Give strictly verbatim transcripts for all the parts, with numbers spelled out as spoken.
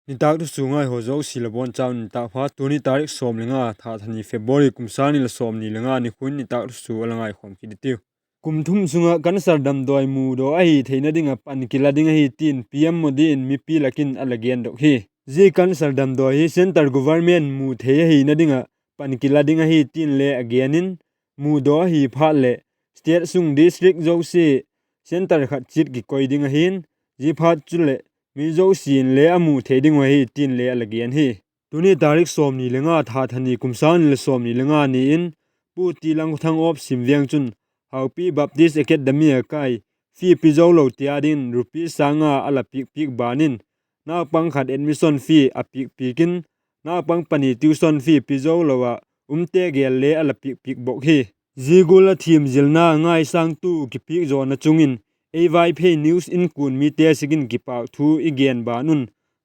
Nitâk thusuak ngaihaw zosia la bawn chau nitâk pha. Tuni tarik sawm le nga, tha thani February, kum sâng ni leh sawmni le nga nikhun nitâk thusuak a la ngaikhawm kit i tiu. Kum thum sung ah cancer damdawi mudaw ahi theina ding ah pan kila ding ahi tin PM Modi in mipi lak in a la gendok hi. Zia cancer damdawi hi centre government mu thei ahina ding ah pan kila ding ahi tin le a gen in, mudaw ahi phat leh state sung district zosia centre khat chiat kikoi ding ahi'n, ziaphat chuleh mi zosia inle a mu thei ding uh ahi tin le a la gen hi. Tuni tarik sawmni le nga, tha thani, kum sâng ni leh sawmni le nga ni in Pu T. Langkhawthang Awpsim Veng chun Haupi Baptist Academy a kai fee pi zo lote â dingin rupees sâng nga a la piak piak ban in, naupang khat admission fee a piak piak in, naupang pani tuition fee pi zo lo ah umte gel le a la piak piak bawk hi. Zia gual a thiamzilna ngaisângtu kipiak zawna chung in ei Vaiphei news inkuan mite sik in kipâk thu i gen ban un,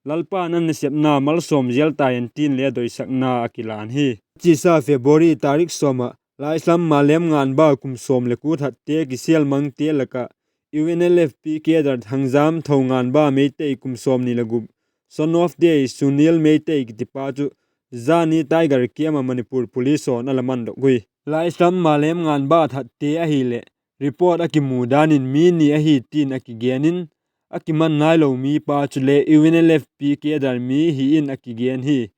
Lalpa'n a nasepna malsawm zel tai an tin le doisakna a kilan hi. Chiasa February tarik sawm ah Laislam Malem Nganba kum sawm leh kua thatte kisêlmangte lak ah U N L F P cadre Thangjam Thonganba Meitei kum sawmni leh gup, son of day Sunil Meitei kitipa chu zani Tiger Camp ah Manipur Police haw'n a la mandok ui. Laislam Malem Nganba thatte ahileh report a kimu dan in mi ni ahi tin a kigen in, a kiman nailo mipa chule U N L F P cadre mi hi in a kigen hi.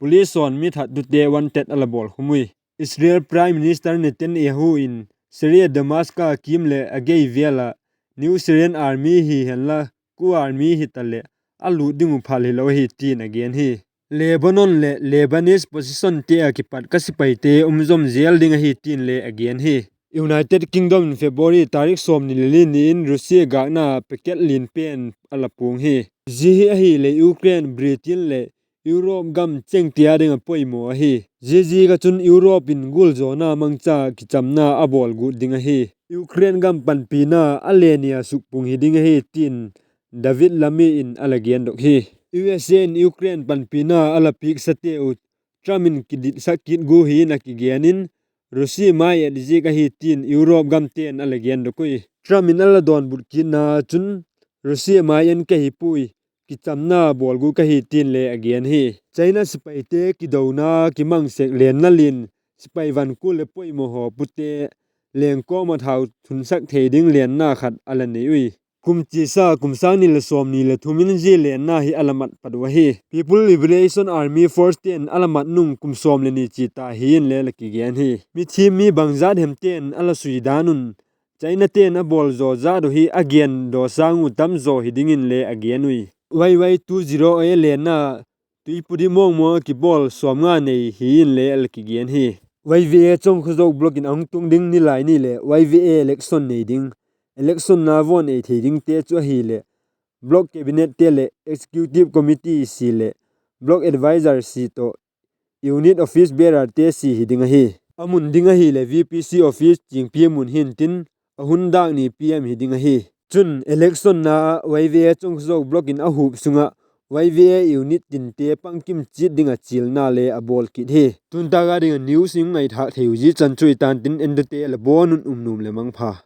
Police haw'n mi thattute wanted a la bawlkhum ui. Israel Prime Minister Netanyahu in Syria Damascus kîm leh a gei vêl ah New Syrian Army hi henla, coup army hitaleh, a lût ding uh phal hilo ahi tin a gen hi. Lebanon leh Lebanese positionte ah kipat ka sipaite um zom zel ding ahi tin le a gen hi. United Kingdom in February tarik sawmni le li ni in Russia gâkna package lian pen a la puang hi. Zia hi ahileh Ukraine, Britain leh Europe gam chengte â ding ah poimaw ahi. Zia ziak ah chun Europe in gualzawna mangcha kichamna a bawl gut ding ahi. Ukraine gam panpina a le ni a sukpung hi ding ahi tin David Lammy in a la gendok hi. U S A in Ukraine panpina a la piaksate uh Trump in kiditsak kit gu hi in a kigen in, Russia mai et ziak ahi tin Europe gamte'n a la gendok ui. Trump in a la dawnbut kitna chun, Russia mai en ka hi puai, kichamna bawl gu ka hi tin le a gen hi. China sipaite kidona kimang sek lenna lian, sipai van kul leh poimaw haw pute leng kawm ah thau thunsak thei ding lenna khat a la nei ui. Kum chiasa kum sâng ni leh sawmni leh thum in zia lenna hi a la mat pat uh ahi. People Liberation Army Force te'n a la mat nung kum sawm leh ni chia ta hi in le la kigen hi. Mithiam mi bangzat hemte'n a la sui dan un, China te'n a bawl zaw zat uh hi a gen daw sâng uh tam zaw hi dingin le a gen ui. Y Y two zero A lenna tuipudim mawngmawng a kibawl sawmnga nei hi in le a la kigen hi. Y V A Chongkhuzo block in a hung tung ding Nilaini leh Y V A election nei ding, election na vote ei thei dingte chu ahileh block cabinet te leh executive committee si leh block advisor si tawh unit office bearerte si hi ding ahi. A mun ding ahileh V P C office Chingpi mun hintin, a hun dâk ni P M hi ding ahi. Chun election na Y V A Chongkhuzo block in a hup sung ah Y V A unit tinte pangkim chiat ding ah chialna le a bawl kit hi. Tun tâk a ding ah news i ngaithâk thei uh zia chan chu i tan tin, entute la bawn un um nuam leh mangpha.